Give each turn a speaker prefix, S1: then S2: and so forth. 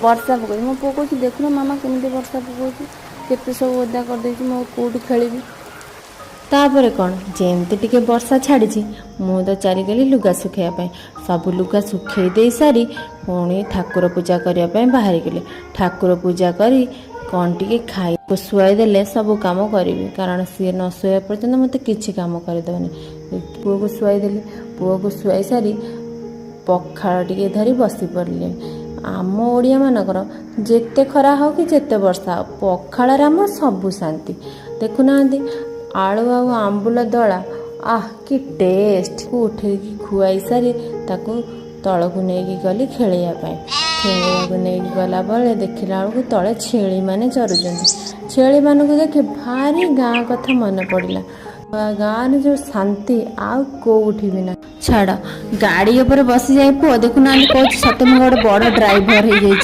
S1: ବର୍ଷା ପକାଉଛି। ମୋ ପୁଅ କହୁଛି, ଦେଖୁନ ମାମା, କେମିତି ବର୍ଷା ପକାଉଛି, କେତେ ସବୁ ଓଦା କରିଦେଇଛି, ମୁଁ କେଉଁଠି ଖେଳିବି?
S2: ତାପରେ କ'ଣ, ଯେମିତି ଟିକେ ବର୍ଷା ଛାଡ଼ିଛି, ମୁଁ ତ ଚାଲିଗଲି ଲୁଗା ଶୁଖାଇବା ପାଇଁ। ସବୁ ଲୁଗା ଶୁଖେଇ ଦେଇ ସାରି ପୁଣି ଠାକୁର ପୂଜା କରିବା ପାଇଁ ବାହାରିଗଲି। ଠାକୁର ପୂଜା କରି କ'ଣ ଟିକେ ଖାଇ ଶୁଆଇ ଦେଲେ ସବୁ କାମ କରିବି, କାରଣ ସିଏ ନ ଶୋଇବା ପର୍ଯ୍ୟନ୍ତ ମୋତେ କିଛି କାମ କରିଦେବନି। ପୁଅକୁ ଶୁଆଇ ଦେଲି। ପୁଅକୁ ଶୁଆଇ ସାରି ପଖାଳ ଟିକେ ଧରି ବସି ପଡ଼ିଲି। ଆମ ଓଡ଼ିଆମାନଙ୍କର ଯେତେ ଖରା ହଉ କି ଯେତେ ବର୍ଷା ହଉ, ପଖାଳରେ ଆମର ସବୁ ଶାନ୍ତି। ଦେଖୁନାହାନ୍ତି, ଆଳୁ ଆଉ ଆମ୍ବୁଲ ଦଳା, ଆହ କି ଟେଷ୍ଟ! ଉଠେଇକି ଖୁଆଇ ସାରି ତାକୁ ତଳକୁ ନେଇକି ଗଲି ଖେଳିବା ପାଇଁ। ଖେଳିବାକୁ ନେଇକି ଗଲା ବେଳେ ଦେଖିଲା ବେଳକୁ ତଳେ ଛେଳିମାନେ ଚରୁଛନ୍ତି। ଛେଳିମାନଙ୍କୁ ଦେଖି ଭାରି ଗାଁ କଥା ମନେ ପଡ଼ିଲା। ଗାଁରେ ଯେଉଁ ଶାନ୍ତି, ଆଉ କୋଉଠି ବି ନାହିଁ। ଛାଡ଼, ଗାଡ଼ି ଉପରେ ବସିଯାଇ ପୁଅ ଦେଖୁନାହାନ୍ତି, କହୁଛି, ସତେ ମୁଁ ଗୋଟେ ବଡ଼ ଡ୍ରାଇଭର ହେଇଯାଇଛି।